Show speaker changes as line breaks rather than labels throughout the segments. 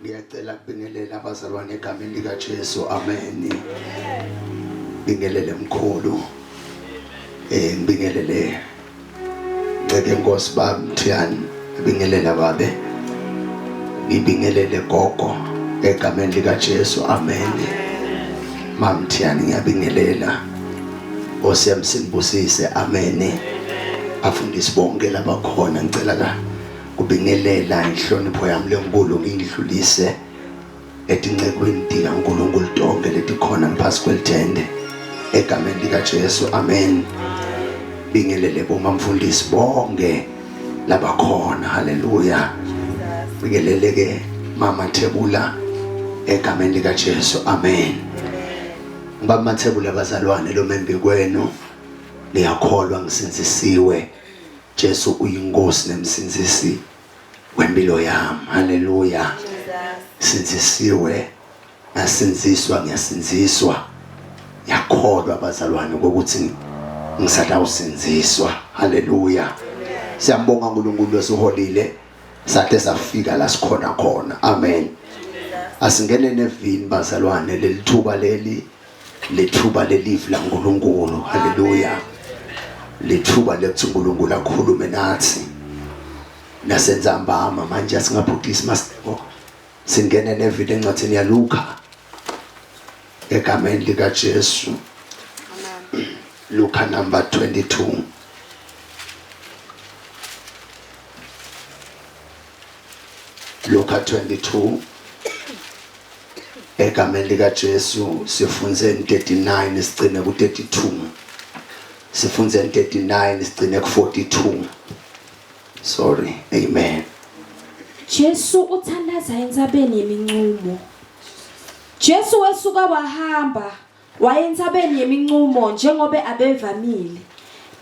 Ngiyacela kubingelela abazalwane egameni likaJesu. Amen. Bingelele mkhulu. Eh ngibingelele Nceke Nkosi baba Mthiyane, ngibingelela babe. Ngibingelele gogo egameni likaJesu. Amen. Mamthiyane ngiyabingelela. Nkosi yami sinibusise. Amen. Afundisi bonke labakhona ngicela ka kubingelela inhlonipho yami lenkulu ngiyidlulise etincekwini tikaNkulunkulu tonke letikhona ngaphansi kwelithende egameni likaJesu amen bingelele bomamfundisi bonke labakhona haleluya bingelele ke mama Thebula egameni likaJesu amen Baba Mathebula bazalwane lo membi kwenu niyakholwa ngisindzisiwe Jesu uyinkosi nemsindzisi wempilo yami haleluya sindzisiwe ngasindziswa ngiyasindziswa yakholwa bazalwane ukuthi ngisatawusindziswa haleluya siyambonga uNkulunkulu losiholile sate safika la sikhona khona amen asingene nevini bazalwane lelithuba leli lethuba lelivi laNkulunkulu haleluya lethuba lekuthi uNkulunkulu akhulume nathi nasentsambama manje asingaphutisi masiko singene nevini encwadini yaLuka egameni likaJesu amen Luka number 22 Luka 22 Egameni likaJesu sifunzeni 39 sigcine ku-32. Sifunzeni 39 sigcine ku-42. Sorry. Amen.
Jesu uthandaza entsabeni yemincumo. Jesu wesuka wahamba waya entsabeni yemincumo njengobe abevamile.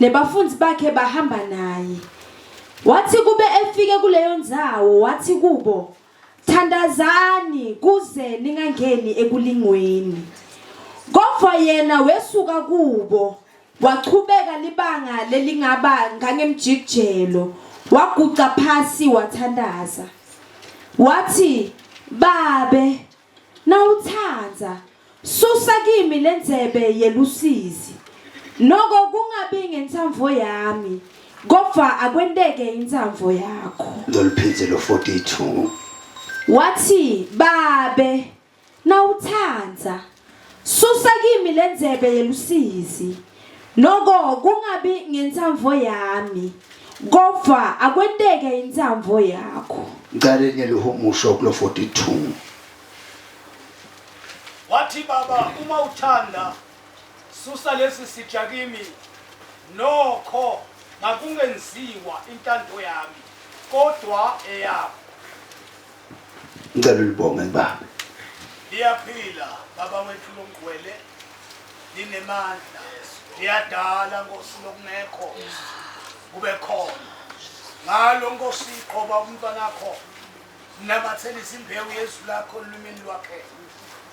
Nebafundzi bakhe bahamba naye. Wathi kube efike kuleyo ndzawo wathi kubo, Thandazani kuze ningangeni ekulingweni. Kodvwa yena wesuka kubo, wachubeka libanga lelingaba ngangemjikijelo, waguca phasi wathandaza. Watsi, Babe, Nawutsandza, susa kimi lendzebe yelusizi. Noko kungabi ngentsandvo yami, kodvwa akwenteke intsandvo yakho.
Loluphindze lo 42.
Watsi, Babe, nawutsandza, susa kimi lendzebe yelusizi. Noko kungabi ngentsandvo yami, kodvwa akwenteke intsandvo yakho.
Ngicela linye lihumusho kulo 42.
Wathi baba uma uthanda susa lesi sitsha kimi nokho makungenziwa intando yami kodwa eyakho.
Ngicela ulibonge baba.
Liyaphila baba wethu longcwele linemandla liyadala nkosi lokungekho kube khona ngalo nkosi qoba umntwanakho Namathelisa imbewu yezwi lakho olulwimini lwakhe.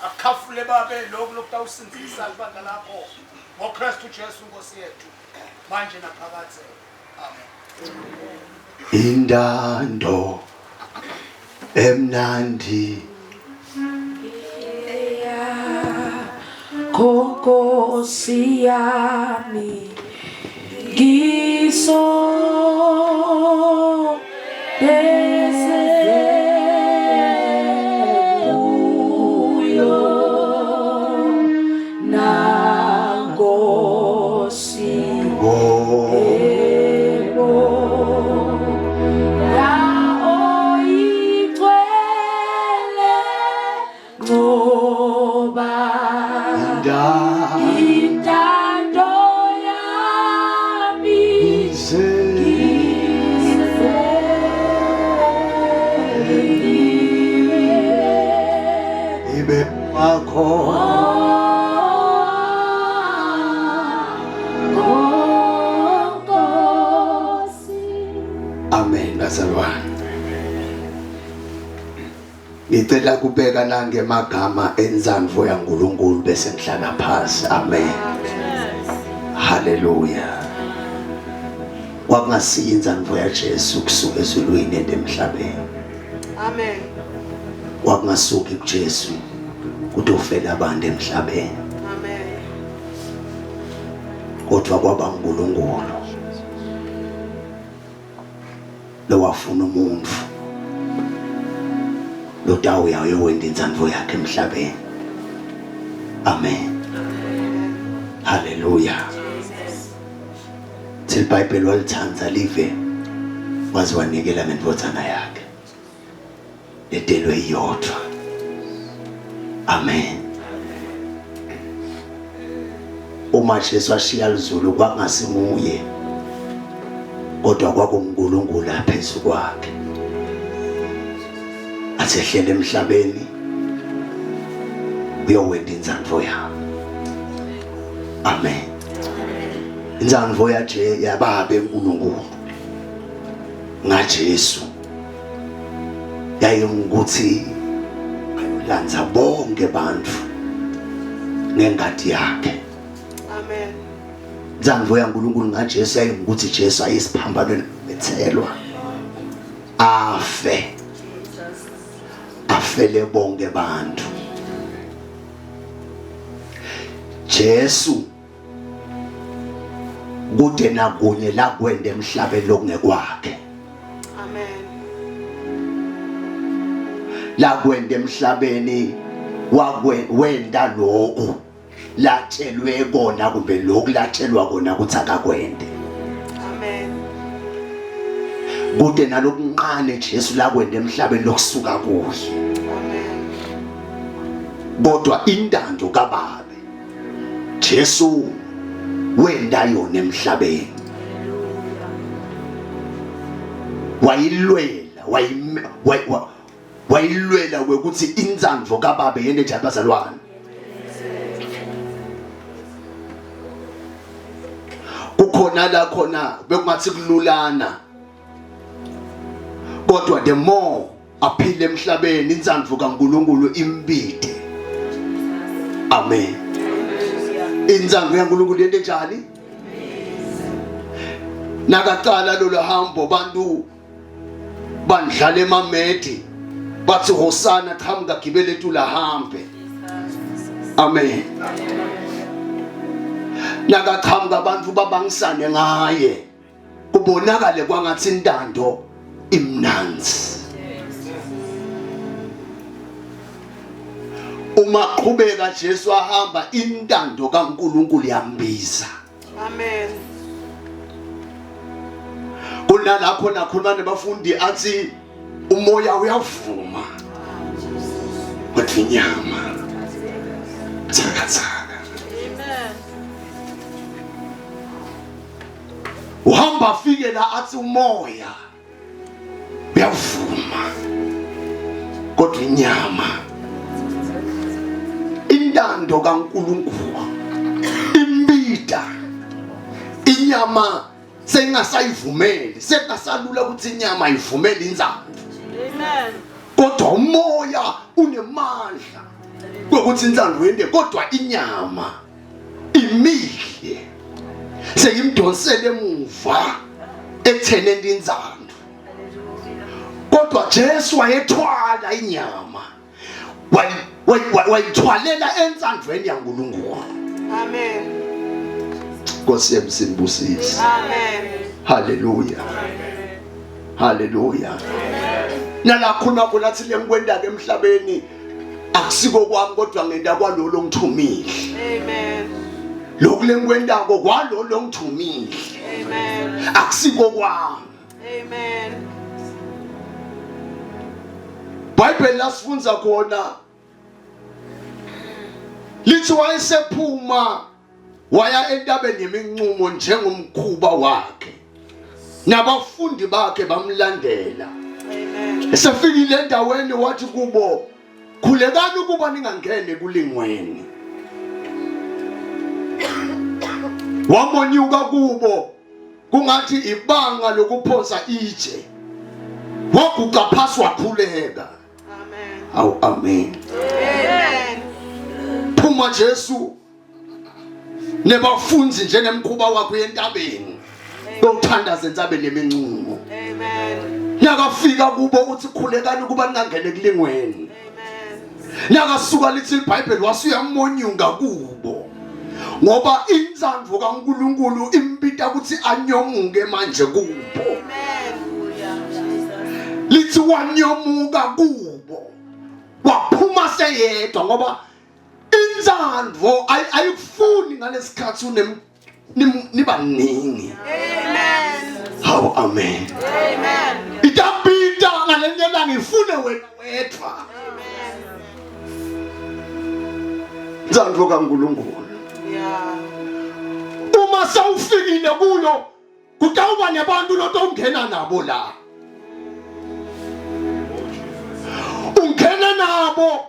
Akukhafule babe lokhu lokutawusindzisa libandla lakho ngoKristu Jesu Nkosi yethu manje naphakadze. Amen.
Intando emnandi
Nkosi yami ngiso Intando yami
ibe wakho Amen bazalwane Ngicela kubeka nangemagama enzandvo yaNkulunkulu bese ngihlala phasi. Amen. Haleluya. Kwakungasiyo inzandvo yaJesu kusuka ezulwini ende emhlabeni.
Amen.
Kwakungasuki kuJesu kutofela abantu emhlabeni.
Amen.
Kodwa kwaba uNkulunkulu lowafuna umuntu lotawuya uyowenda intsandvo yakhe emhlabeni. Amen. Hallelujah. Thi iBhayibheli walithanda live waze wanikela ngendvodzana yakhe letelwe iyodwa. Amen. Uma Jesu ashiya lizulu kwakungasinguye kodwa kwakunguNkulunkulu aphezu kwakhe. Athi ehlele emhlabeni uyowenda intsandvo yami. Amen. Intsandvo yaje yababe uNkulunkulu ngaJesu yayingukuthi ayolandza bonke bantu ngengadi yakhe.
Amen.
Intsandvo yaNkulunkulu ngaJesu yayingukuthi Jesu ayisiphambanweni bethelwa afe afele bonke bantu. Jesu kude nakunye la kwenda emhlabeni lokungekwakhe.
Amen.
La kwenda emhlabeni wakwenda lokhu latshelwe kona kumbe lokhu latshelwa kona ukuthi akakwende.
Amen.
Kude nalokunqane Jesu lakwenda emhlabeni lokusuka kuye.
Amen.
Kodwa intando kaBaba Jesu wenda yona emhlabeni wayilwela wayilwela ukuthi intsandvo kaBaba yene njani bazalwane kukhona la khona bekungathi kululana kodwa the more aphile emhlabeni intsandvo kaNkuluNkulu imbide amen intsandvo yaNkuluNkulu yente njani nakaqala lolu hambo bantu bandlala emamedi bathi hosana qhamuka gibele etula hambe amen nakaqhamuka abantu babangisane ngaye kubonakale kwangathi intando imnanzi uma qhubeka Jesu ahamba intando kaNkuluNkulu yambiza
Amen.
Kunalapho nakhuluma nebafundi athi umoya uyavuma kodwa inyama thakathaka.
Amen.
Uhamba afike la athi umoya uyavuma kodwa inyama intando kaNkuluNkulu imbida inyama seyingasayivumeli sekungasalula ukuthi inyama ivumele inzalo
Amen.
Kodwa umoya unemandla kokuthi inzalo yende kodwa inyama imile seyimdonsele emuva ekutheni inzalo kodwa Jesu wayethwala inyama wayithwalela entsandvweni yaNkulunkulu.
Amen.
Nkosi yami simbusise.
Amen.
Haleluya. Haleluya. Nalakho nakho lathi lengikwenda ke emhlabeni akusiko kwami kodwa ngenda kwalolo ngithumile.
Amen.
Lokhu lengikwendako kwalolo ngithumile.
Amen.
Akusiko kwami.
Amen.
Bible lasifunza khona lithi wayesephuma waya entabeni yeminqumo njengomkhuba wakhe nabafundi bakhe bamlandela.
Amen.
Esefikile endaweni wathi kubo khulekani ukuba ningangeni ekulingweni. Wamonyuka kubo kungathi ibanga lokuphonsa itshe waguqa phasi wakhuleka.
Amen.
Awu amen.
Amen.
Phuma Jesu nebafundi njengemkhuba wakho entabeni yokuthandaza entsabeni yemincumo.
Amen.
Nakafika kubo uthi khulekani ukuba ningangene ekulingweni. Nakasuka lithi iBhayibheli wasuyamonyunga kubo. Ngoba intsandvo kaNkuluNkulu imbita ukuthi anyomuke manje kubo. Lithi wanyomuka kubo. Waphuma seyedwa ngoba intsandvo ayikufuni ngalesikhathi unem nibaningi.
Amen.
Hawu amen.
Amen.
Itabita ngalenye langa ifune wena wedwa.
Amen.
Intsandvo kaNkuluNkulu.
Yeah.
Uma sewufikile kuyo kutawuba nebantu lotongena nabo la. Ungena nabo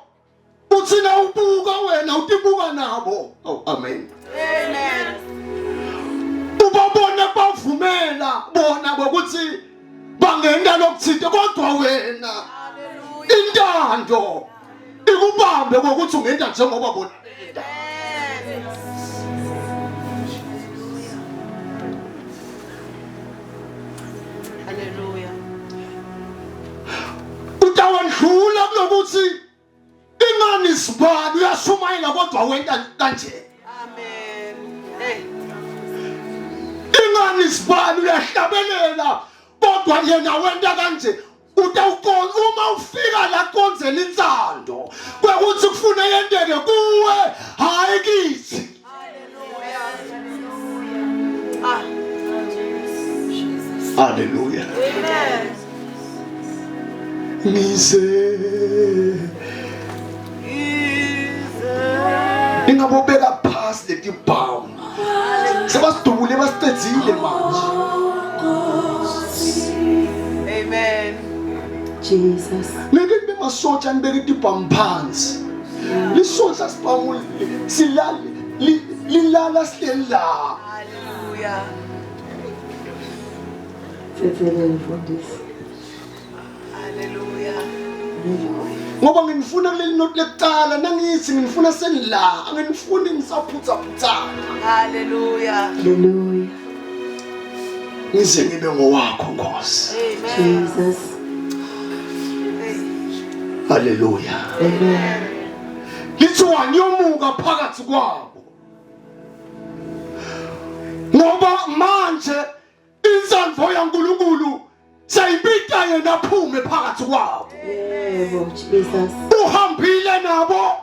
uthi na ubuka wena utibuka nabo. Oh amen.
Amen.
Ubabona bavumela bona ngokuthi bangenta lokuthinte kodwa wena intando ikubambe ngokuthi ungenta njengoba bona benta.
Hallelujah.
Utawendlula kulokuthi ingani sibani uyashumayela kodwa wenta kanje.
Amen. Hey.
Ingani sibani uyahlabelela kodwa yena wenta kanje. Utawuqonda uma ufika la konzela insando kwekuthi kufune yenteke kuwe hayi kithi.
Hallelujah. Ah.
Hallelujah.
Amen.
Ngize Ningabobeka phasi leti bhamu. Sebasidubule basicedzile manje.
Amen.
Jesus.
Ngeke nibe masotsha nibeke tibhamu phansi. Lisotsha sibhamu silale lilala sihleli la.
Hallelujah.
Thethelele mfundisi.
Hallelujah.
Ngoba nginifuna kuleli note lekuqala nangithi nginifuna senila anginifuni ngisaphutha-phuthana.
Hallelujah.
Hallelujah.
Ngize ngibe ngowakho Nkosi.
Amen.
Jesus.
Hey.
Hallelujah.
Amen.
Lithi wanyomuka phakathi kwabo. Ngoba manje insandvo yaNkulunkulu seyibita yena aphume phakathi kwabo.
Yebo, Jesus.
Uhambile nabo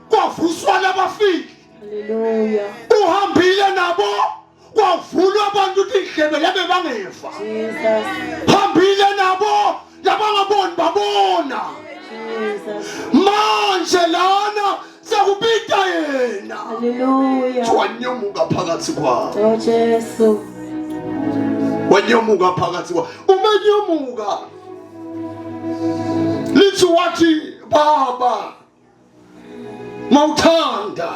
kwavuswa labafile.
Hallelujah.
Uhambile nabo kwavulwa abantu indlebe lebe bangeva.
Jesus.
Hambile nabo labangaboni babona.
Jesus.
Manje lana sekubita yena.
Hallelujah.
Wanyomuka phakathi kwabo.
Oh Jesu.
Wanyomuka phakathi kwabo. Umenyomuka. Lithi wathi baba mawuthanda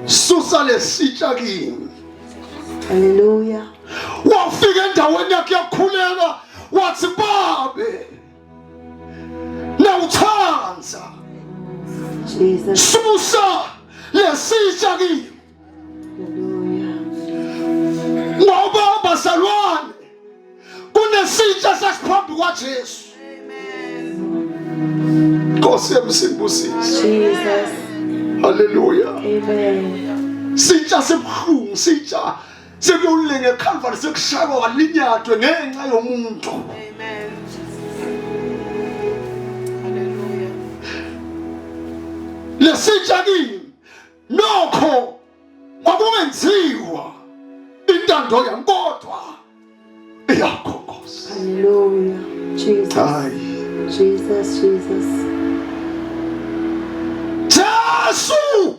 susa lesitsha kimi.
Hallelujah.
Wafika endaweni yakhe yakhuleka wathi babe nawuthanda
Jesus.
Susa lesitsha kimi.
Hallelujah.
Ngoba bazalwane kunesitsha sasiphambi kwaJesu. Nkosi yemsimbusisi.
Jesus.
Hallelujah.
Amen.
Sitsha sibuhlungu sitsha sekuyolenge eCalvary sekushaywa walinyatwe ngenxa yomuntu.
Amen. Hallelujah.
Lesitsha kimi nokho kwakungenziwa intando yami kodwa eyakho Nkosi.
Hallelujah. Jesus.
Hayi.
Jesus, Jesus.
Jesu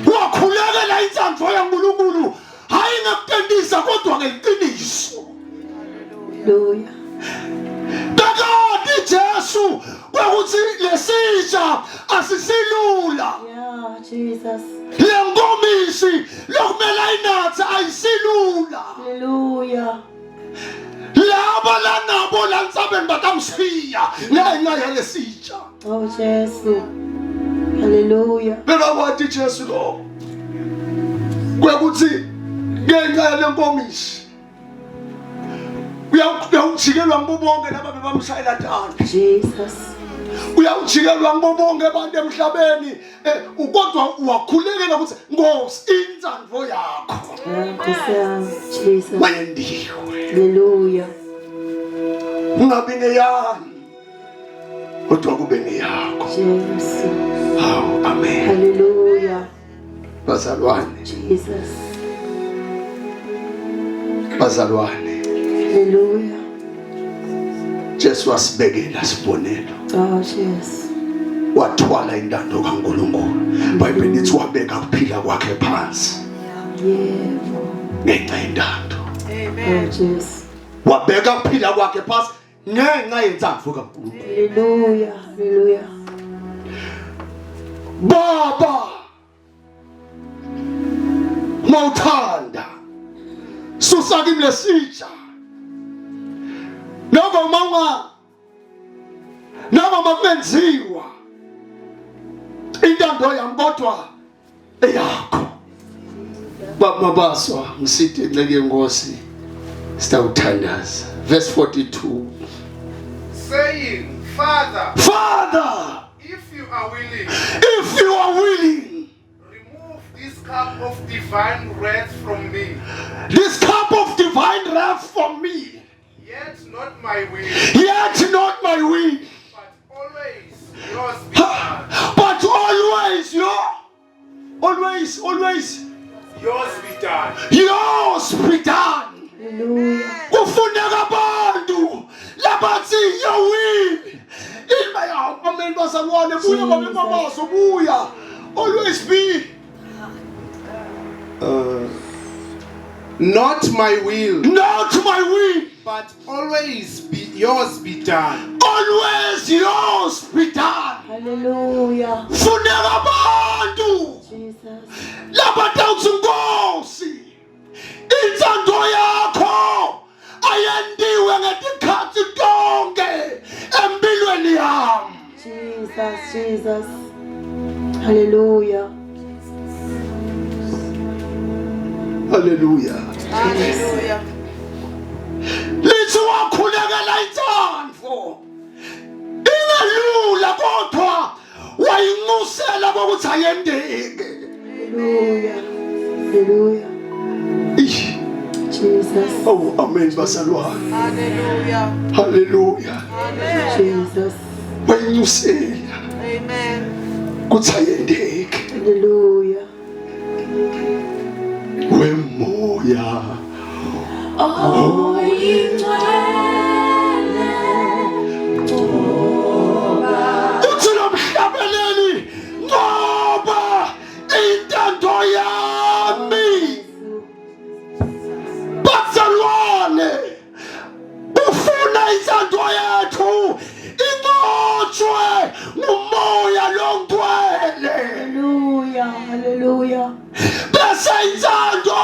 wakhulekela intsandvo yaNkulunkulu hayi ngekutentisa kodwa ngeqiniso.
Hallelujah.
Bekati Jesu kwekuthi lesitsha asisilula.
Yeah, Jesus.
Le nkomishi lokumele ayinathe ayisilula.
Hallelujah.
Laba lanabo lantsabeni batamshiya ngenxa yalesitsha.
Oh Jesu. Hallelujah.
Bekakwati Jesu lo. Kwekuthi ngenxa yale nkomishi uyawujikelwa ngibobonke laba bebamshayela tandla.
Jesus.
Uyawujikelwa ngibo bonke abantu emhlabeni eh, kodwa wakhulekela ukuthi Nkosi intsandvo yakho.
Nkosi yami Jesus.
Mayendiwe.
Hallelujah.
Ungabi neyami kodwa kube neyakho.
Jesu.
Hawu amen.
Hallelujah.
Bazalwane.
Jesus.
Bazalwane.
Hallelujah.
Jesu wasibekela sibonelo.
Oh Jesu.
Wathwala intando kaNkuluNkulu. iBhayibheli lithi wabeka ukuphila kwakhe phansi.
Yebo.
Ngenxa yentando.
Amen.
Oh Jesu.
Wabeka ukuphila kwakhe phansi ngenxa yentsandvo kaNkulunkulu.
Hallelujah. Hallelujah.
Baba mawuthanda susa kimi lesitsha noko uma unga noma makungenziwa intando yami kodwa eyakho baba baswa ngisithe nceke yenkosi sitawuthandaza verse 42
saying father
father
if you are willing
if you are willing
remove this cup of divine wrath from me
this cup of divine wrath from me
yet not my will
yet not my will
but always yours be done
but always your always always
yours be done
yours be done
Hallelujah.
Kufuneka abantu labathi your will ilma ya amen bazalwane buya babe babazo buya always be
Not my will,
not my will
but always be yours be done.
Always yours be done.
Hallelujah.
Funeka abantu
Jesus.
labatawuthi Nkosi intsando yakho ayendiwe ngetikhathi tonke empilweni yami.
Jesus, Jesus. Hallelujah.
Hallelujah.
Hallelujah.
Lithi wakhulekela intsandvo. Ingelula kodwa wayinxusela kokuthi ayendeke.
Hallelujah. Hallelujah.
Ish.
Jesus.
Oh, amen bazalwane.
Hallelujah.
Hallelujah.
Hallelujah.
Jesus.
Wayinxusela
Amen.
kuthi ayendeke.
Hallelujah.
Wemoya. Uthi lo mhlabeleli ngoba intando yami bazalwane ufuna intando yethu inqotshwe ngumoya longcwele
Hallelujah. Hallelujah.
bese intando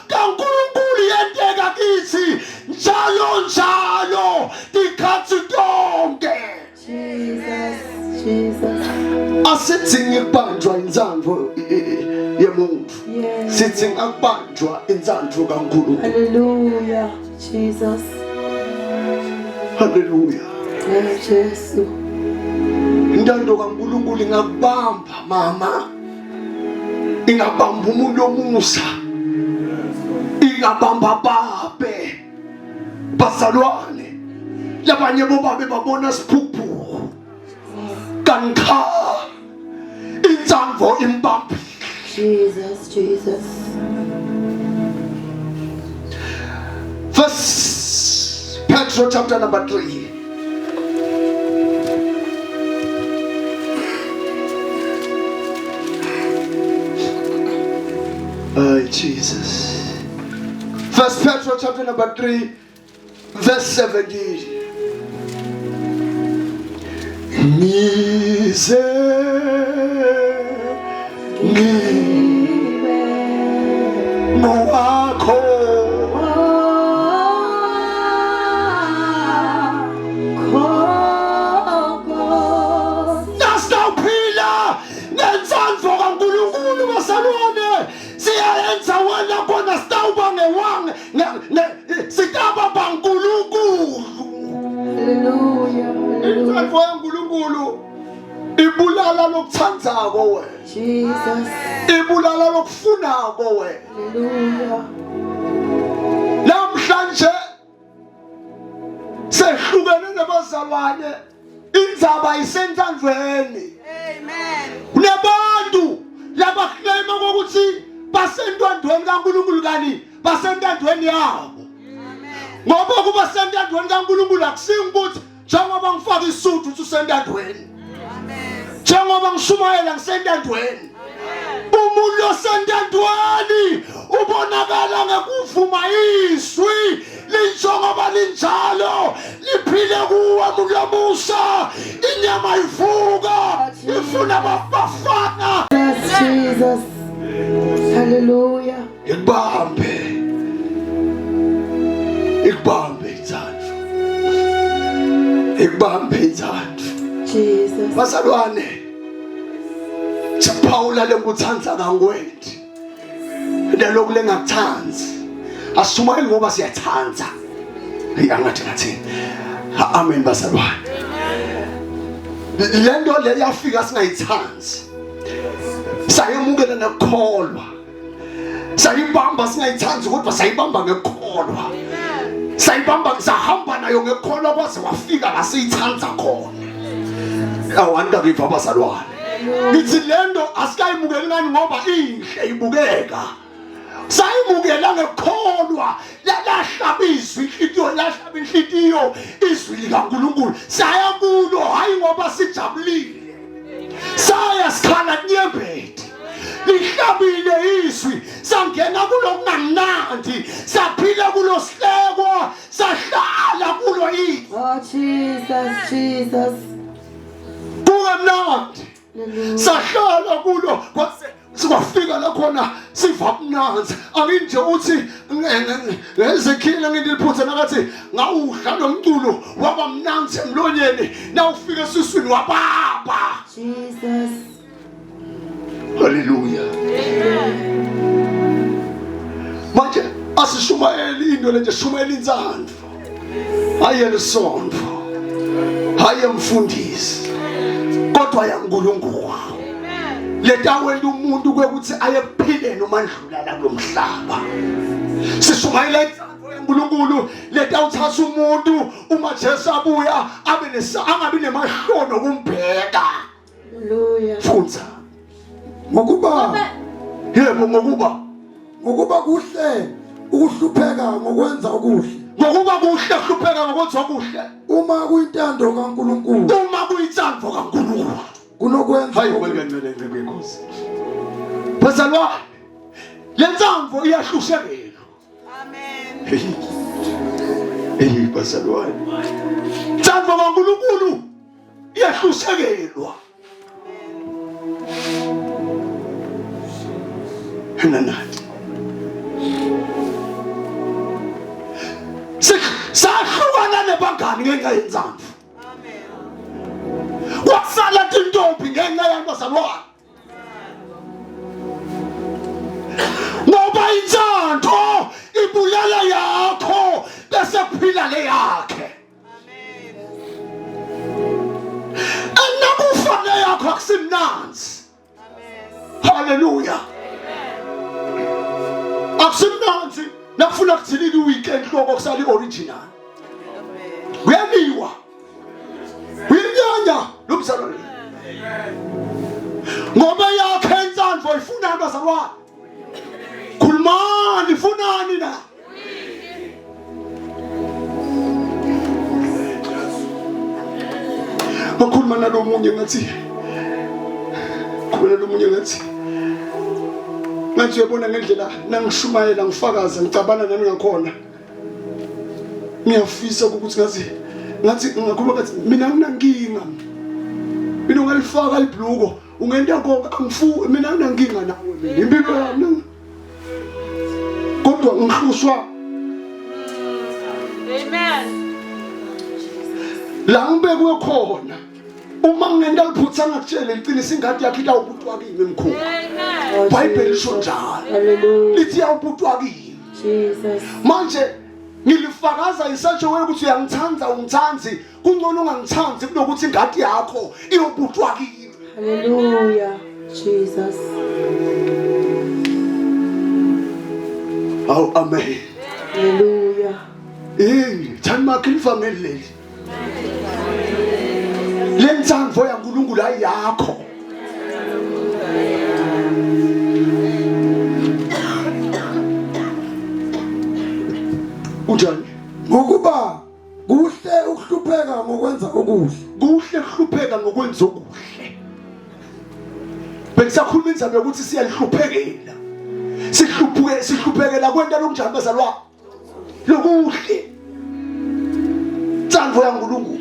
kaNkulunkulu yenteka kithi njalo njalo tikhathi tonke
Jesus. Jesus.
asidzingi kubanjwa intsandvo yemuntu
Yes.
sidzinga kubanjwa intsandvo kaNkulunkulu
Hallelujah. Jesus.
haleluya
Oh, Jesu.
intando kaNkulunkulu ingakubamba mama ingabamba umuntu omusa ingabamba babe bazalwane labanye bobabe babona siphukuphuku kanti cha intsambo imbambile
Jesus, Jesus.
First Petro chapter number 3. Oh, Jesus. First Petro chapter number 3, verse 17. Ngize ngibe ngowakho Nasitawuphila ngentsandvo kaNkulunkulu bazalwane siyayenza wena kona sitawuba ngewange sitaba baNkulunkulu
Hallelujah.
Intsandvo yaNkulunkulu kaNkuluNkulu ibulala lokuthandzako wena.
Jesus.
Ibulala lokufunako wena.
Hallelujah.
Namhlanje sehlukene nabazalwane indzaba isentandvweni.
Amen.
Kunabantu labaklema kokuthi basentandweni kaNkuluNkulu kani basentandweni yabo. Ngoba kuba sentandweni kaNkuluNkulu akusingukuthi njengoba ngifaka isuthu uthi usentandweni. Njengoba ngishumayela ngisentandweni. Umuntu osentandweni ubonakala ngekuvuma izwi linjengoba linjalo liphile kuwe muntu lomusa inyama ivuka ifuna abafana.
Jesus, Jesus. Hallelujah.
Ikubambe. Ikubambe intsandvo. Ikubambe intsandvo.
Jesus.
Bazalwane. Siphawula lengikuthanda kangwendi. Naloku lengakuthandi. Asishumayeli ngoba siyathanda. Hey angathi ngathini. Amen bazalwane. Lento le yafika singayithandi. Sayemukela nekukholwa. Sayibamba singayithandi kodwa sayibamba ngekukholwa. Sayibamba sahamba nayo ngekukholwa kwaze wafika la siyithanda khona. Awanda ngiva abazalwane. Ngithi lento asikayimukeli ngani ngoba inhle ibukeka. Sayimukela ngekukholwa lahlaba izwi inhlitiyo lahlaba inhlitiyo izwi likaNkulunkulu. Saya kulo hayi ngoba sijabulile. Saya sikhala nyembeti. Lihlabile izwi sangena kulo kungamnandi saphila kulo sihlekwa sahlala kulo izwi.
Oh Jesus, Jesus.
Kungamnandi. Sahlala kulo kwase sikwafika la khona siva mnanzi anginje uthi ngezekhile ngiliphutha nakathi ngawudla lo mculo waba mnanzi emlonyeni nawufika esiswini wababa.
Jesus.
Haleluya. Manje asishumayeli into lenje shumayela intsandvo. Hayi lisonto. Hayi mfundisi. Kodwa yaNkulunkulu. Letawenta umuntu kwekuthi aye kuphileni uma ndlula la kulomhlaba. Sishumayela intsandvo yaNkulunkulu letawuthatha umuntu uma Jesu abuya abe nesa angabi nemahlono kumbheka.
Hallelujah.
Fundza.
Ngokuba
Yebo ngokuba
ngokuba kuhle ukuhlupheka ngokwenza okuhle.
Ngokuba kuhle kuhlupheka ngokwenza okuhle.
Uma kuyintando kaNkulunkulu.
Uma kuyintando kaNkulunkulu.
Kunokwenza.
Hayi wena ngeke Nkosi. Bazalwane lentsambo iyahlushekelwa.
Amen.
Hey bazalwane. Ntsambo kaNkulunkulu iyahlusekelwa nanathi sahlukana nebangani ngenxa yenzamvu kwasala tintombi ngenxa yabazalwane ngoba intsantho ibulala yakho bese kuphila le yakhe Anakufa le yakho akusimnanzi. Haleluya. Akusimnanzi nakufuna kuthilika iweekend hloko kusala ioriginal. Kuyaliwa. Uyinyanya lo mzalwane. Ngoba yakhe intsandvo ifuna abazalwane. Khulumani funani na? Ngakhuluma nalomunye ngathi khuluma nalomunye ngathi ngathi uyabona ngendlela nangishumayela ngifakaza ngicabana nami ngakhona ngiyafisa ukuthi ngathi ngathi ngakhuluma ngathi mina nginankinga mina ungalifaka ibhluko ungenta konke angifu mina nginankinga nawe mina impilo yami kodwa ngihlushwa
Amen.
La ngibekwe khona uma ngingenta liphutha ngakutshela liqinisa ingadi yakhe itawubutwa kimi mkhulu.
Amen.
Bible lisho njalo.
Hallelujah.
Lithi yawubutwa kimi.
Jesus.
Manje Ngilifakaza in such a way ukuthi uyangithanda ungithandi kungcono ungangithandi kunokuthi ingadi yakho iyobutwa kimi.
Hallelujah. Jesus.
Awu amen.
Hallelujah.
Yini thani makhe livangeli leli. Lentsandvo yaNkulunkulu ayakho. Unjani?
Ngokuba kuhle ukuhlupheka ngokwenza okuhle.
Kuhle kuhlupheka ngokwenza okuhle. Bekusakhuluma indzaba yokuthi siyalihluphekela. Sihluphuke sihluphekela kwenta lokunjani bazalwane? Lokuhle. Tsandvo yaNkulunkulu.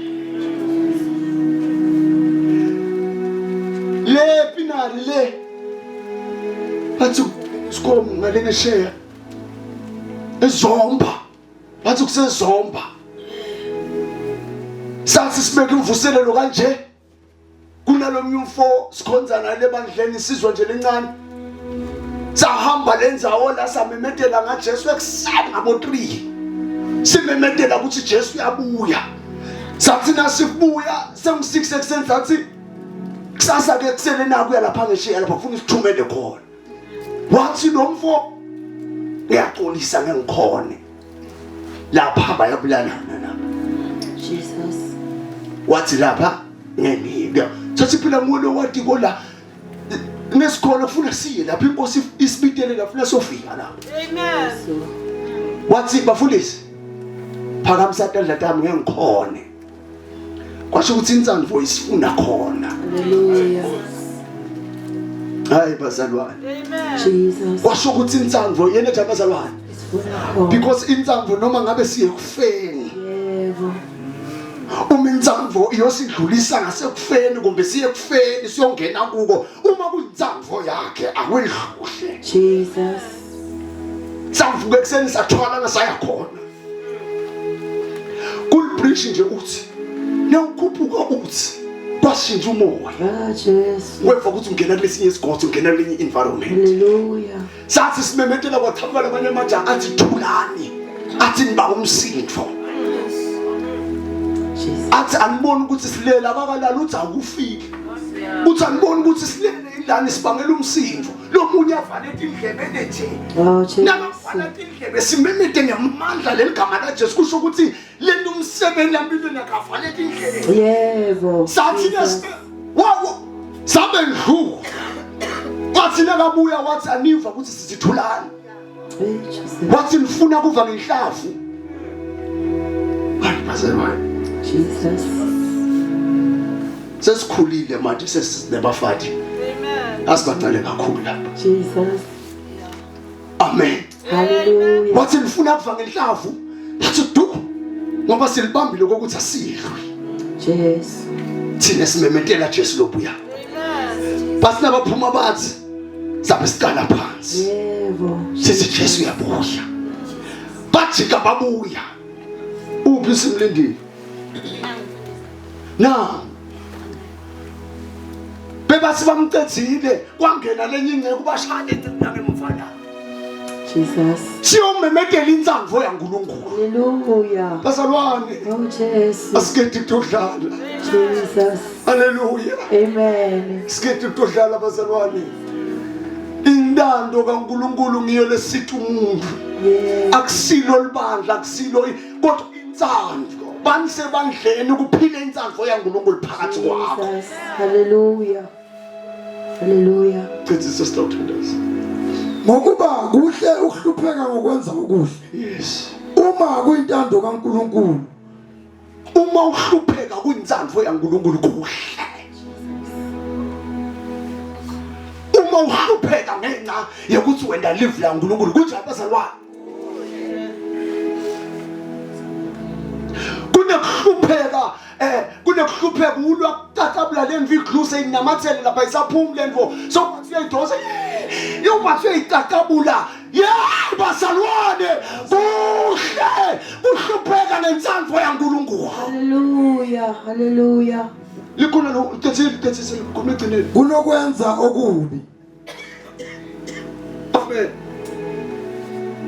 Le pinari le. Bathi sikhom ngale ngesheya. Ezomba. Bathi kusezomba. Sathi sibeke imvuselelo kanje. Kunalomnye umfo sikhonza naye lebandleni isizwe nje lencane. Sahamba lendzawo la samemetela ngaJesu ekuseni ngabo 3. Simemetela ukuthi Jesu uyabuya. Sathi nasibuya sengu 6 ekuseni sathi kusasa ke kusele nakuya lapha ngeshiya lapha kufuna isithumele khona. Wathi lo mfo ngiyaxolisa ngengikhone. Lapha bayabulalana lapha.
Jesus.
Wathi lapha ngengike. Sathi phela nguwe lo wathi kola nesikhona kufuna siye lapha inkosi isibitele la funa sofika lapha.
Amen.
Wathi bafundisi phakamisa tandla tami ngengikhone. Kwasho ukuthi insandvo isifuna khona.
Hallelujah.
Hayi bazalwane.
Amen.
Jesus.
Kwasho ukuthi insandvo yena nje bazalwane.
Isifuna khona.
Because insandvo noma ngabe siye kufeni.
Yebo.
Uma insandvo iyosidlulisa ngasekufeni kumbe siye kufeni siyongena kuko uma kuyintsandvo yakhe akwedlule.
Jesus.
Savuka ekuseni sathwala ngasaya khona. Kulibridge nje uthi newukhuphuka uthi kwashintsha umoya.
Ah Jesu.
Weva ukuthi ungena kulesinye isigodi ungena kulenye environment.
Hallelujah.
Sathi simemetela kwaqhamuka lamanye amajaha athi thulani. Athi niba umsindvo.
Jesus.
Athi aniboni ukuthi silele abakalala uthi awufiki. Uthi aniboni ukuthi silele ilani sibangela umsindo. Lomunye avale indlebe nje.
Oh Jesu.
Nakavala indlebe simemete ngemandla leli gama laJesu kusho ukuthi lento umsebenzi empilweni akavale indlebe.
Yebo.
Sathi
Jesus.
wawo sabe ndlu. Wathi nakabuya wathi aniva ukuthi sithulani.
Hey Jesus.
Wathi nifuna kuva ngenhlavu. Hayi bazalwane.
Jesus.
Sesikhulile manje sesinebafati.
Amen.
Asibancane kakhulu lapha.
Jesus.
Amen.
Hallelujah.
Wathi nifuna kuva ngenhlavu. Wathi du ngoba silibambile kokuthi asidlwe.
Jesu.
Thina simemetela Jesu lobuya.
Amen.
Bathi nabaphuma bathi sabe siqala phansi.
Yebo.
Sithi Jesu uyabuya. Bajika babuya. Uphi simlindile? Na bebathi bamcedzile kwangena lenye inceku bashaya inceku yangemfana.
Jesus.
Siyomemetela intsandvo yaNkulunkulu.
Hallelujah.
Bazalwane,
Oh Jesu.
asikhethi ukudlala.
Jesus.
Haleluya.
Amen.
Sikhethi ukudlala bazalwane. Intando kaNkulunkulu ngiyo lesithi umuntu.
Yes.
Akusilo libandla, akusilo kodwa intsandvo. Banisebandleni kuphile intsandvo yaNkulunkulu phakathi kwakho.
Jesus. Hallelujah. Hallelujah.
Cedzisa sitawuthandaza.
Ngokuba kuhle ukuhlupheka ngokwenza okuhle.
Yes.
Uma kuyintando kaNkulunkulu.
Uma uhlupheka kuyintsandvo yaNkulunkulu kuhle. Uma uhlupheka ngenxa yokuthi wena live laNkulunkulu kunjani bazalwane? Kunekuhlupheka kunekuhlupheka ulwa kucacabula lemvu igluse inamathele lapha isaphumi lemvo so bathi uyayidonsa yo bathi uyayicacabula yeah bazalwane kuhle kuhlupheka ngentsandvo yaNkulunkulu.
Hallelujah. Hallelujah.
Likhona lo cethile cethile khona egcineni.
Kunokwenza okubi.
Amen.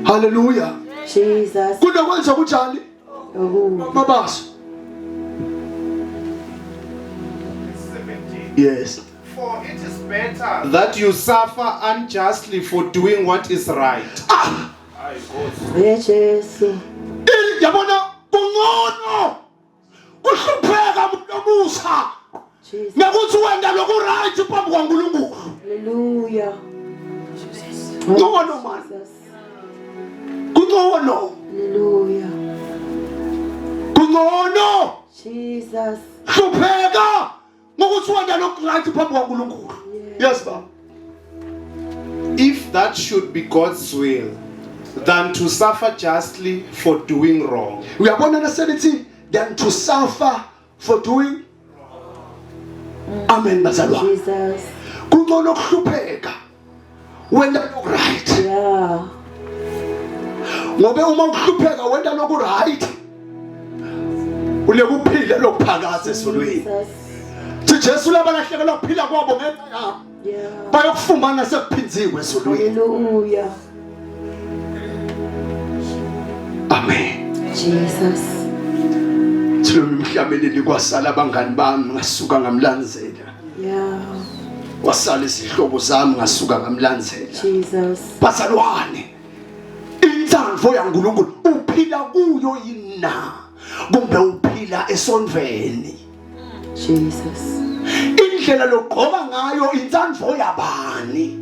Hallelujah.
Jesus.
Kunokwenza kunjani?
Okubi.
Mabaso. Yes.
For it is better
That you suffer unjustly for doing what is right.
Ah,
Ye Jesu.
ili yabona kungcono kuhlupheka umuntu omusha
Jesus.
ngekuthi wenda loku right phambi kwaNkulunkulu.
Hallelujah.
Ngcono man.
Jesus.
Kungcono.
Hallelujah.
Kungcono
Jesus.
hlupheka ngokuthi wenda loku right phambi kwaNkulunkulu. Yes baba.
If that should be God's will, than to suffer justly for doing wrong.
Uyabona naselithi than to suffer for doing Amen bazalwane.
Jesus.
Kungcono ukuhlupheka wena loku right.
Yeah.
Ngobe uma ukuhlupheka wena loku right. Unekuphila lokuphakade ezulwini.
Jesus.
Thi Jesu labalahlekelwa kuphila kwabo ngenxa yabo
Yeah.
bayokufumana sekuphinziwe ezulwini.
Hallelujah.
Amen.
Jesus.
Thina umhlabeleli kwasala abangani bami ngasuka ngamlandzela.
Yeah.
Wasala izihlobo zami ngasuka ngamlandzela.
Jesus.
Bazalwane, intsandvo yaNkulunkulu uphila kuyo yini na? Kumbe uphila esonveni?
Jesus.
Indlela logqoka ngayo intsandvo yabani?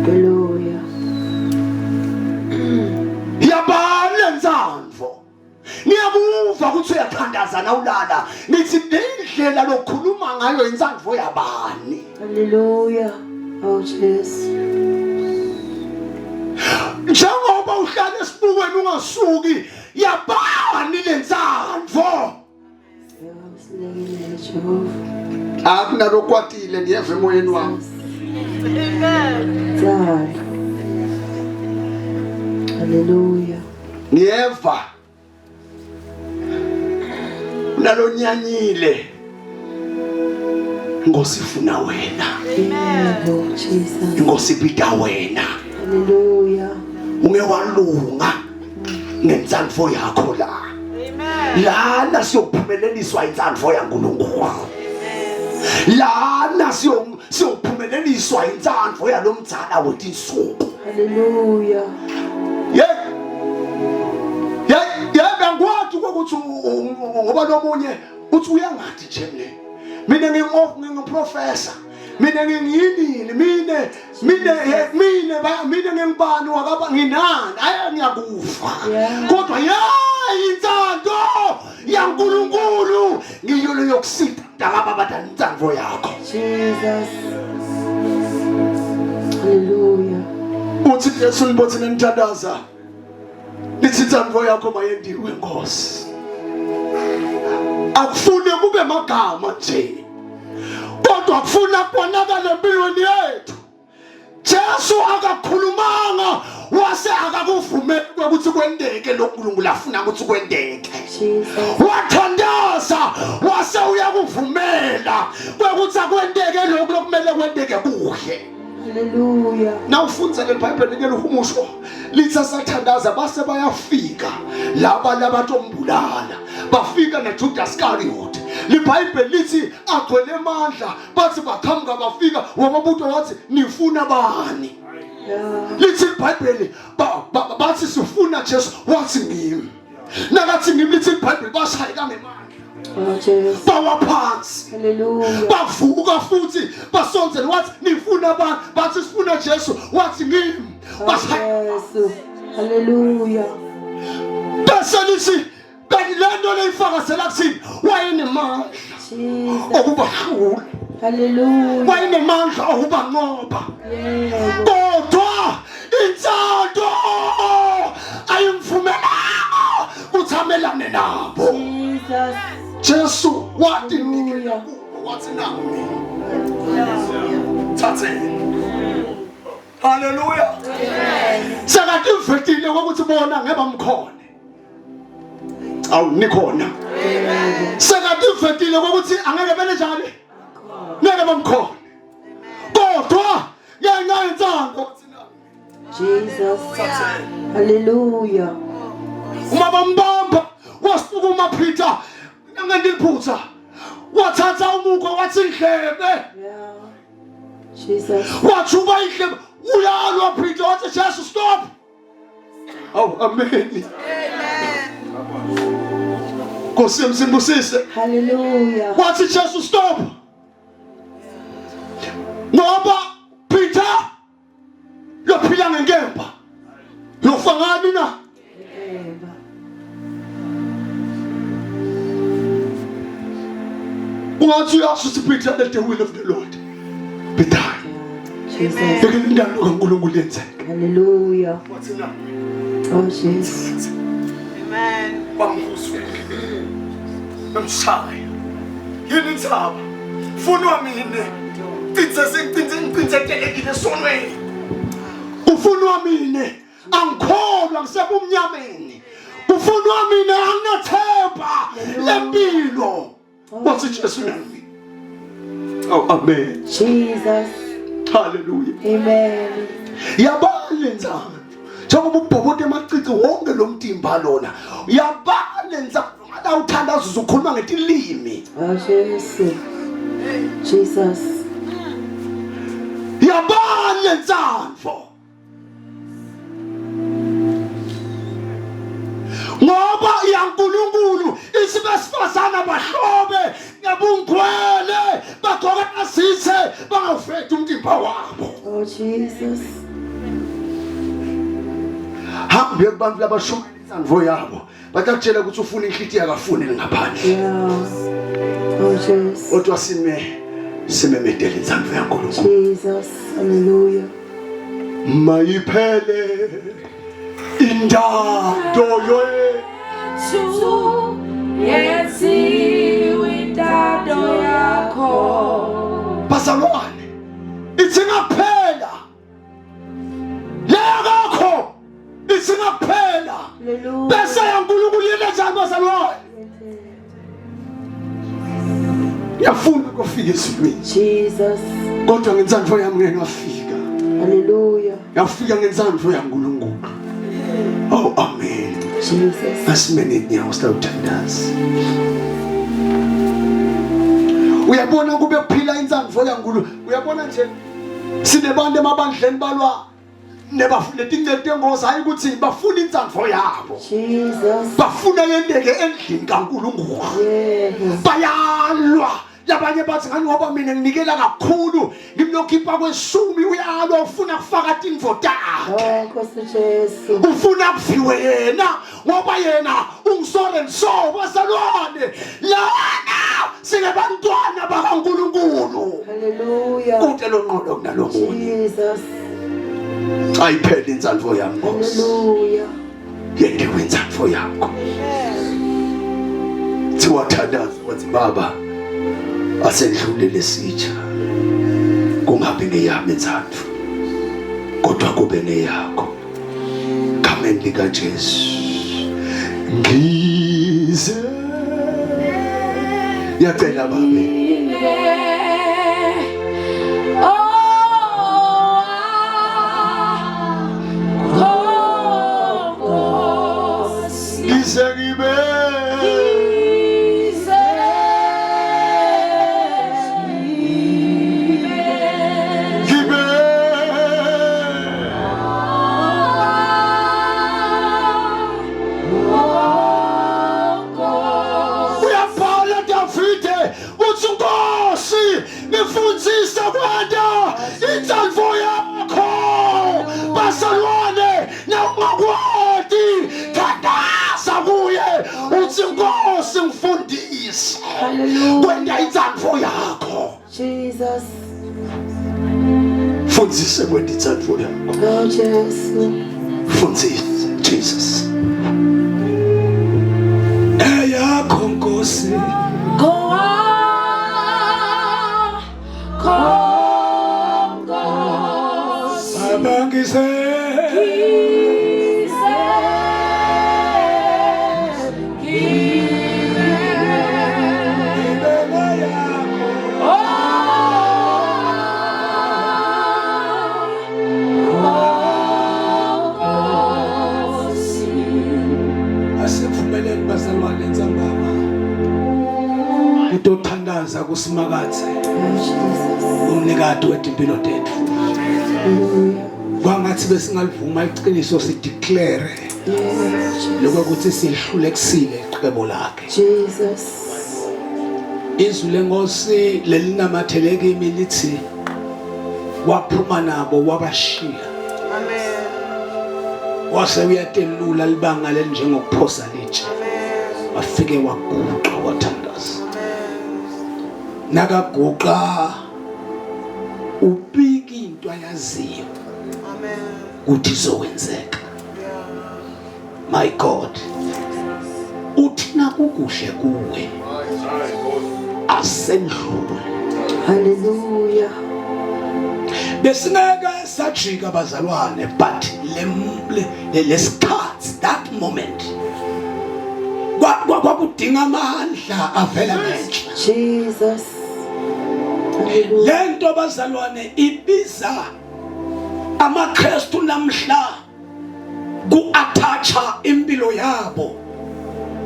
Hallelujah.
Yabani lentsandvo? Ngiyakuva ukuthi uyathandaza nawulala. Ngithi lendlela lokhuluma ngayo intsandvo yabani?
Hallelujah. Oh Jesus.
Njengoba uhlala esibukweni ungasuki, yabani lentsandvo?
Silekelele Jehova.
Akunalokwatile ngiyeva emoyeni wami.
Amen.
Tsalo. Hallelujah.
Ngiyeva. Nalonyanyile. Inkosi ifuna wena.
Yebo Jesus.
Inkosi ibida wena.
Hallelujah.
Unge walunga ngentsandvo yakho la.
Amen.
Lana siyophumeleliswa intsandvo yaNkulunkulu. Lana siyophumeleliswa intsandvo yalomdzala wetinsuku.
Hallelujah.
Ye. Ye, yebo angikwazi ukuthi ngoba lomunye uthi uyangathi nje mina. Mina nginguprofessor. Mina ngingiyinini mina mina mina mina ngingubani wakaba nginani ayi ngiyakufa. Kodwa yayi intsando yaNkulunkulu ngiyo leyokusita mntakababa intsandvo yakho.
Jesus. Hallelujah.
Uthi Jesu nibothi nenithandaza. Lithi intsandvo yakho mayendiwe Nkosi. Akufune kube magama nje. Kodwa kufuna kubonakala empilweni yethu. Jesu akakhulumanga wase akakuvumeli ukuthi kwendeke lokhu uNkulunkulu afuna ukuthi kwendeke.
Jesus.
Wathandaza wase uyakuvumela kwekuthi akwendeke lokhu lokumele kwendeke kuhle.
Hallelujah.
Nawufundza leli Bhayibheli linye lihumusho lithi asathandaza base bayafika laba labatombulala bafika naJudas Iscariot. LiBhayibheli lithi agcwele amandla bathi baqhamuka bafika wababuta wathi nifuna bani?
Yeah.
Lithi iBhayibheli bathi sifuna Jesu wathi ngimi. Nakathi ngimi lithi iBhayibheli bashayeka ngemandla.
Oh Jesus.
Bawa phansi.
Hallelujah.
Bavuka futhi basondzela wathi nifuna bani? Bathi sifuna Jesu wathi ngimi.
Oh
Bashaya
Jesu. Hallelujah.
bese lithi kanti le nto leyifakazela kuthini wayenemandla
Jesus.
okubahlula
Hallelujah.
wayenemandla okubanqoba
Yebo.
kodwa intsando ayimvumelanga ukuthi amelane nabo.
Jesus.
Jesu watinikela
Hallelujah.
kubo wathi nami thatheni. Haleluya. Sekativetile ukuthi bona ngeke bamkhone. Awu nikhona. Sekativetile ukuthi angeke bene njani? Ngeke bamkhone. Kodwa ngenxa yentsando wathi nami.
Jesus. Hallelujah.
Uma bambamba wasukuma Peter nangeliphutha wathatha umukhwe wathi indlebe.
Yeah. Jesus.
Wathuba indlebe uyalwa Peter wathi Jesu stop. Awu amen.
Amen.
Nkosi yami simbusise.
Hallelujah.
Wathi Jesu stop. Ngoba Peter lophila ngenkemba. Yofa ngani na?
Nkemba.
Ungathi uyasho ukuthi Peter let the will of the Lord be done.
Jesus.
Yeke intando kaNkulunkulu yenzeke.
Hallelujah.
Wathi na
Oh Jesus.
Amen.
Bamhuzula. Bamshaya. Yini indzaba? Funwa mina. Cinze sengicinze ngicinzetelekile esonweni.
Kufunwa mina angikholwa ngisebumnyameni. Kufunwa mina anginathemba lempilo. Wathi Jesu nami. Oh amen.
Jesus.
Hallelujah.
Amen.
Yabani lenzalo. Njengoba ubhobota emacici wonke lo mtimba lona. Yabani lenzalo. Ngala uthandaza uzokhuluma ngetilimi.
Oh Jesu. Jesus.
Yabani lenzalo. Ngoba yaNkulunkulu isibesifazana bahlobe ngebungcwele bagqoke azithe bangawufeti umtimba wabo.
Oh Jesus.
Hambe kubantu labashumayela intsandvo yabo batakutshela ukuthi ufuna inhlitiyo akafuni ngaphandle.
Yeah. Oh Jesus.
Kodwa sime simemedele intsandvo yaNkulunkulu.
Jesus. Hallelujah.
Mayiphele intando yethu
Yenziwe intando yakho.
Bazalwane, ithi ngaphela leyakakho ithi ngaphela
Hallelujah.
bese yaNkulunkulu yena njani bazalwane ngiyafuna ukufika ezulwini
Jesus.
kodwa ngentsandvo yami ngeke ngafika
Hallelujah.
ngafika ngentsandvo yaNkulunkulu oh amen
Jesus.
asimene inyawo sitawuthandaza uyabona kube kuphila intsandvo yaNkulunkulu uyabona nje sinebantu emabandleni balwa netinceku tengozi hayi ukuthi bafuna intsandvo yabo
Jesus.
Bafuna yenteke endlini kaNkulunkulu.
Yebo.
Bayalwa labanye bathi ngani ngoba mina nginikela kakhulu ngimlokhipha kweshumi uyalwa ufuna kufaka tintfo takhe.
Oh Nkosi Jesu.
Ufuna kuviwe yena ngoba yena ungisore and so bazalwane lana singebantwana bakaNkulunkulu.
Hallelujah.
Kude lonqondo kunalomunye.
Jesus.
Ayiphele intsandvo yami Nkosi.
Hallelujah.
Yendiwe intsandvo yakho. Thiwa thandaza wathi baba asendlule lesitsha kungabi ngeyami intsandvo kodwa kube ngeyakho. Gameni likaJesu. Ngize Yacela babe. Ngize ngibe ngibe Uyabhala Davide uthi Nkosi ngifundzise kwenta intsandvo yakho bazalwane nawungakwati thandaza kuye uthi Nkosi ngifundise
Hallelujah.
kwenta intsandvo yakho
Jesus.
Fundzise kwenta intsandvo yakho.
Oh Jesu.
Fundzise Jesus.
Eyakho Nkosi. Abangise
Sithandaza kuSimakadze
Oh,
umnikati wetimpilo tetfu.
Hallelujah.
Kwangathi besingalivuma iqiniso sideclare
Yes.
lokuthi sihlulekisile iqebo lakhe.
Jesus.
Izwi lenkosi lelinamathele kimi lithi waphuma nabo wabashiya.
Amen.
Wase uyatelula libanga lelinjengokuphosa litshe.
Amen.
Wafike waguqa wathandaza. Nakaguqa ubika into ayaziyo
Amen.
ukuthi izokwenzeka. My God. Uthi nakukuhle kuwe asendlule.
Hallelujah.
Besingeke sajika bazalwane but le lesikhathi that moment kwakudinga amandla avela ngenhla.
Jesus. Hallelujah.
Lento bazalwane ibiza amaKristu namhla kuattacha impilo yabo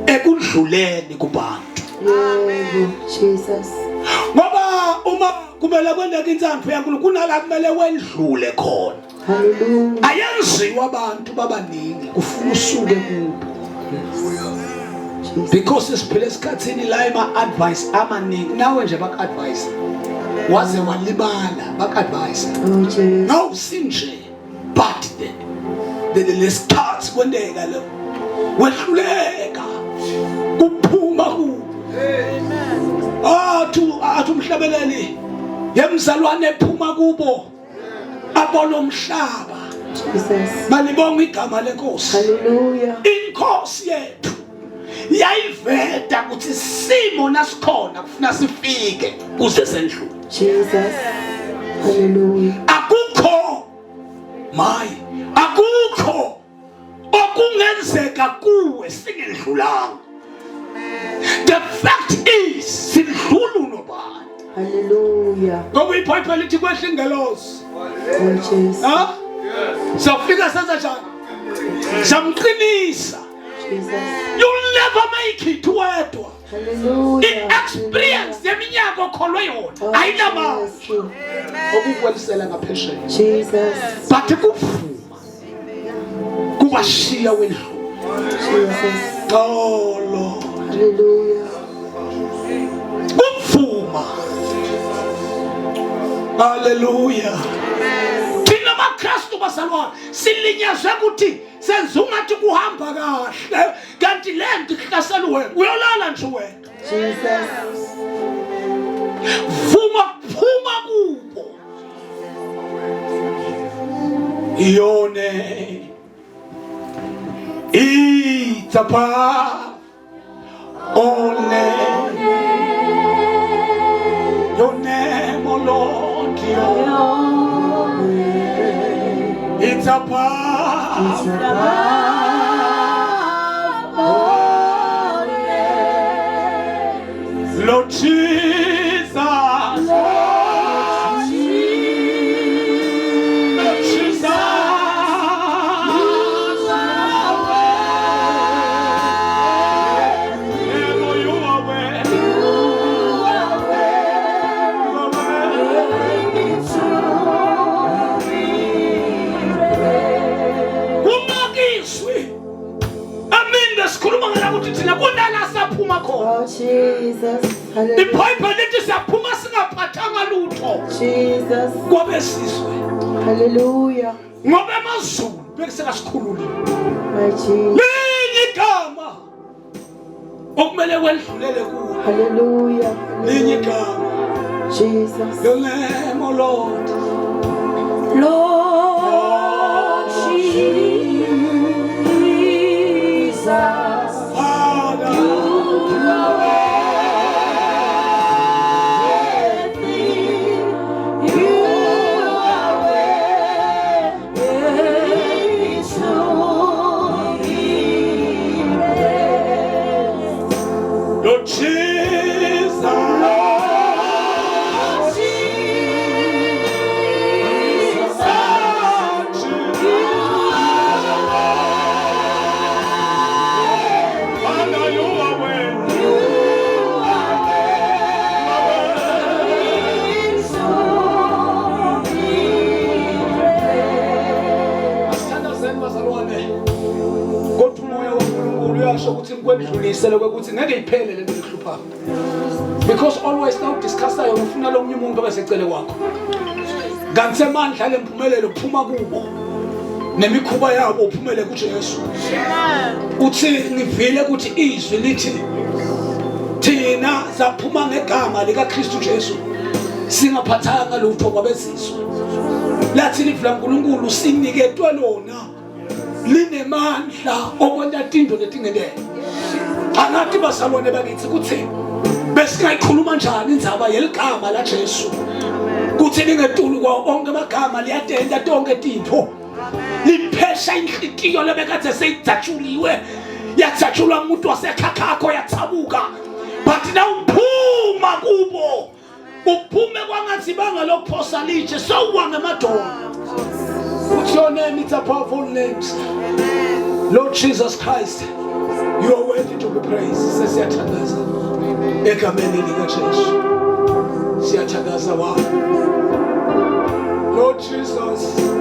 ekudluleni kubantu.
Yebo, Jesus.
Ngoba uma kumele kwenzeke intsandvo yaNkulunkulu kunala kumele wedlule khona.
Hallelujah.
Ayenziwa abantu babaningi kufuna usuke kubo.
Jesus.
Because siphila esikhathini la ema advice amaningi nawe nje bak advise waze walimala bak advise.
Oh, Jesus.
No sinje but the lesikhathi kwenteka lo wehluleka kuphuma ku athu athu umhlabeleli yemzalwane ephuma kubo abona umhlaba.
Jesus.
Malibonga igama lenkosi.
Hallelujah.
Inkosi yethu yayiveta ukuthi simo nasikhona kufuna sifike kuze sendlule.
Jesus. Hallelujah.
Akukho my akukho okungenzeka kuwe singendlulanga. The fact is sidlula unobani.
Hallelujah.
Ngoba iBhayibheli lithi kwehla ingelosi.
Oh, Jesus.
Ha? Safika senza njani? Samqinisa.
Jesus.
You'll never make it wedwa.
Hallelujah.
I-experience yeminyaka okholwe yona
Oh,
ayinamandla
Jesus.
okukwelisela ngaphesheya.
Jesus.
But kuvuma kubashiya wedlula.
Jesus.
Oh Lord.
Hallelujah.
Kuvuma. Hallelujah. Thina maKristu bazalwane silinyazwe ukuthi senza ungathi kuhamba kahle kanti lento ihlasela wena uyolala nje wena.
Jesus.
Vuma phuma kubo. Your name it's above all name. Your name, oh Lord, your name. It's above.
All names.
Lord Jesus.
Lord
Lord Jesus. You are worthy. You are worthy. Kumakizwi. Amen. Sikhuluma ngala ukuthi thina kunala saphuma khona.
Oh, Jesus. Hallelujah.
IBhayibheli lithi siyaphuma singaphathanga lutho.
Jesus.
Kwabesizwe.
Hallelujah.
Ngoba amazulu bekusekasikhululile.
My Jesus.
Linye igama okumele kwedlulele kulo.
Hallelujah.
Linye
Hallelujah.
igama.
Jesus.
Your name, oh Lord.
Lord Jesus.
Father.
You are worthy. You are worthy to be praised.
Lord Jesus.
Lord Jesus.
ngikwendlulise lokuthi ngeke iphele lento lekuhluphayo. Because always now discussayo ufuna lomunye umuntu obesecele kwakho. Kanti semandla lempumelelo phuma kubo. Nemikhuba yabo uphumele kuJesu. Uthi ngivile ukuthi izwi lithi thina saphuma ngegama likaKristu Jesu singaphathanga lutho kwabezizwe. Lathi livi laNkulunkulu siniketwe lona linemandla okwenta tinto letingenele angathi bazalwane bakithi kuthi besingayikhuluma njani indzaba yeligama laJesu kuthi lingetulu kwawo onke amagama liyatenta tonke tintfo liphesha inhlitiyo lebekade seyijatshuliwe yajatshulwa umuntu wasekhakhakho yathabuka but nawuphuma kubo uphume kwangathi ibanga lokuphosa litshe sowuwa ngemadolo put your name it's above all names. Lord Jesus Christ, you are worthy to be praised. Sesiyathandaza egameni likaJesu, siyathandaza wa Lord Jesus.